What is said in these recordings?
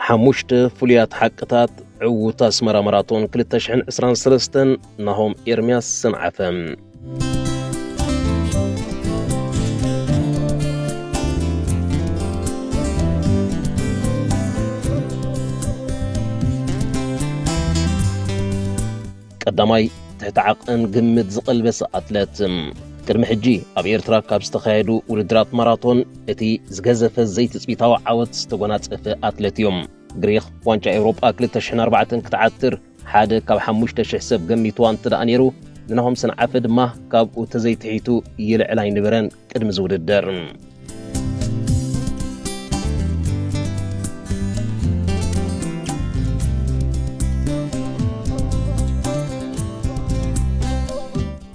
ሓሙሽተ ፍሉያት ሓቅታት ዕዉት ኣስመራ ማራቶን ክልተ ሽሕን ዕስራን ሰለስተን ናሆም ኤርምያስ ሰንዓፈ። ቀዳማይ ትሕቲ ዓቐን ግምት ዝቐልበሰ ኣትለት። ቅድሚ ሕጂ ኣብ ኤርትራ ካብ ዝተኻየዱ ውድድራት ማራቶን እቲ ዝገዘፈ ዘይትጽቢታዊ ዓወት ዝተጎናጸፈ ኣትለት እዩ። ግሪኽ ዋንጫ ኤውሮጳ ክልተ ሽሕን ኣርባዕተን ክትዓትር ሓደ ካብ ሓሙሽተ ሽሕ ሰብ ገሚትዋ እንተ ደኣ ነይሩ፣ ንናሆም ሰንዓፈ ድማ ካብኡ ተዘይትሒቱ ይልዕል ኣይነበረን። ቅድሚ ዝውድድር።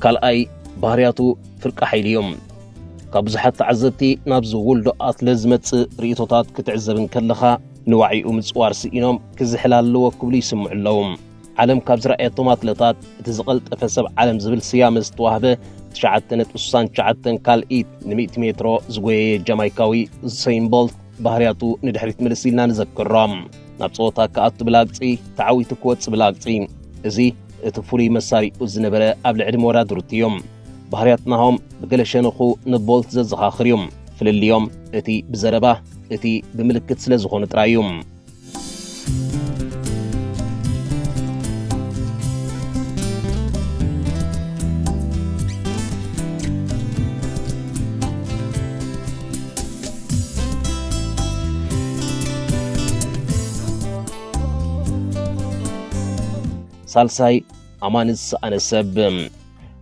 ካልኣይ፣ ባህርያቱ ፍርቂ ሓይሊ እዩ። ካብ ብዙሓት ተዓዘብቲ ናብ ዝውልዶ ኣትለት ዝመጽእ ርእይቶታት ክትዕዘብ እንከለኻ፣ ንዋዒኡ ምጽዋር ስኢኖም ክዝሕል ኣለዎ ክብሉ ይስምዑ ኣለዉ። ዓለም ካብ ዝረኣየቶም ኣትለታት እቲ ዝቐልጠፈ ሰብ ዓለም ዝብል ስያመ ዝተዋህበ ትሽዓተ ነጥቢ ስሳን ትሽዓተን ካልኢት ንሚእቲ ሜትሮ ዝጎየየ ጃማይካዊ ኡሰይን ቦልት ባህርያቱ ንድሕሪት ምልስ ኢልና ንዘክሮ። ናብ ጸወታ ክኣቱ ብላግጺ፣ ተዓዊቱ ክወጽእ ብላግጺ። እዚ እቲ ፍሉይ መሳሪኡ ዝነበረ ኣብ ልዕሊ መወዳድርቱ እዩ። ባህርያት ናሆም ብገለ ሸነኹ ንቦልት ዘዘኻኽር እዩ። ፍልልዮም እቲ ብዘረባ፣ እቲ ብምልክት ስለ ዝኾኑ ጥራይ እዩ። ሳልሳይ፣ ኣማን ዝሰኣነ ሰብ።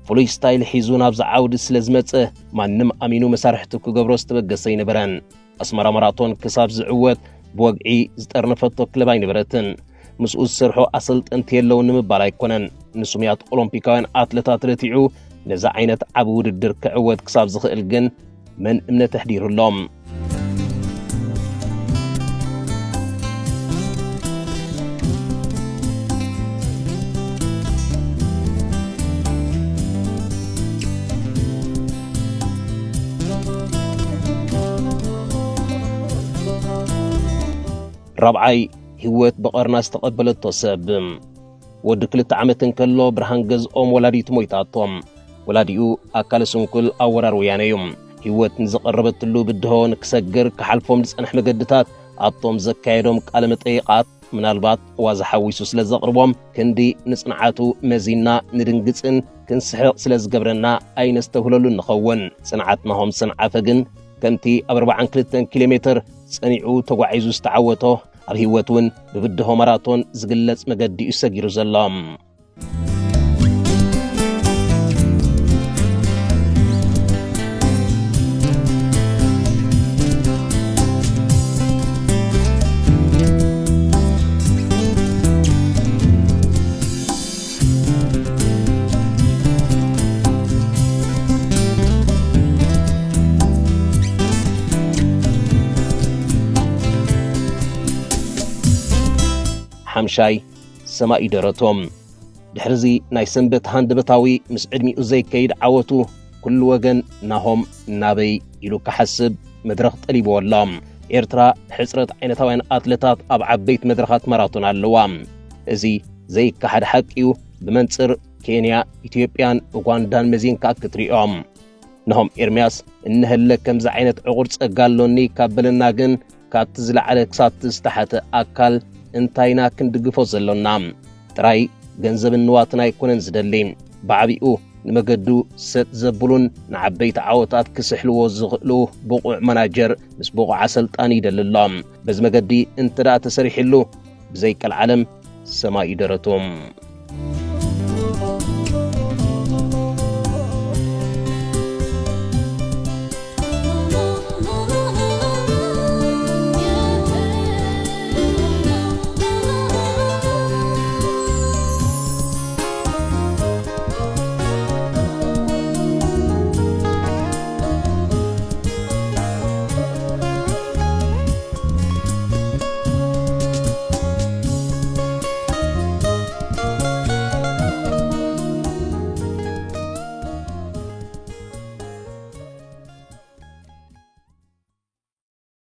ፍሉይ ስታይል ሒዙ ናብዚ ዓውዲ ስለ ዝመጸ፣ ማንም ኣሚኑ መሳርሕቱ ክገብሮ ዝተበገሰ ኣይነበረን። ኣስመራ ማራቶን ክሳብ ዝዕወት ብወግዒ ዝጠርነፈቶ ክለብ ኣይነበረትን። ምስኡ ዝሰርሑ ኣሰልጠንቲ የለውን ንምባል ኣይኮነን። ንስሙያት ኦሎምፒካውያን ኣትለታት ረቲዑ ነዚ ዓይነት ዓቢ ውድድር ክዕወት ክሳብ ዝኽእል ግን መን እምነት ኣሕዲሩሎም? ራብዓይ፣ ህይወት ብቐርና ዝተቐበለቶ ሰብ። ወዲ ክልተ ዓመት እንከሎ ብርሃን ገዝኦም ወላዲቱ ሞይታቶም። ወላዲኡ ኣካለ ስንኩል ኣብ ወራር ወያነ እዩ። ህይወት ንዝቐረበትሉ ብድሆ ንክሰግር ክሓልፎም ዝጸንሐ መገድታት ኣብቶም ዘካየዶም ቃለ መጠይቓት ምናልባት ዋዛ ሓዊሱ ስለ ዘቕርቦም ክንዲ ንጽንዓቱ መዚና ንድንግጽን ክንስሕቕ ስለ ዝገብረና ኣይነስተብህለሉን ንኸውን። ጽንዓት ናሆም ሰንዓፈ ግን ከምቲ ኣብ ኣርባዓን ክልተን ኪሎ ሜትር ጸኒዑ ተጓዒዙ ዝተዓወቶ፣ ኣብ ህይወት እውን ብብድሆ ማራቶን ዝግለጽ መገዲ እዩ ሰጊሩ ዘሎ። ሓምሻይ፣ ሰማይ ደረቶም። ድሕርዚ ናይ ሰንበት ሃንደበታዊ ምስ ዕድሚኡ ዘይከይድ ዓወቱ፣ ኩሉ ወገን ናሆም ናበይ ኢሉ ክሓስብ መድረኽ ጠሊብዎ ኣሎ። ኤርትራ ሕጽረት ዓይነታውያን ኣትለታት ኣብ ዓበይቲ መድረኻት ማራቶን ኣለዋ። እዚ ዘይከሓድ ሓቂ እዩ። ብመንጽር ኬንያ፣ ኢትዮጵያን ኡጋንዳን መዚንካ ክትሪኦም። ናሆም ኤርምያስ፣ እነሀለ ከምዚ ዓይነት ዕቑር ጸጋ ኣሎኒ ካብ በለና ግን፣ ካብቲ ዝለዓለ ክሳብቲ ዝተሓተ ኣካል እንታይ ኢና ክንድግፎ ዘሎና? ጥራይ ገንዘብን ንዋትን ኣይኮነን ዝደሊ። ብዓቢኡ ንመገዱ ሰጥ ዘብሉን ንዓበይቲ ዓወታት ክስሕልዎ ዝኽእሉ ብቑዕ ማናጀር ምስ ብቑዕ ኣሰልጣኒ ይደሊ ኣሎ። በዚ መገዲ እንተ ደኣ ተሰሪሕሉ፣ ብዘይ ቀልዓለም ሰማይ እዩ ደረቱ።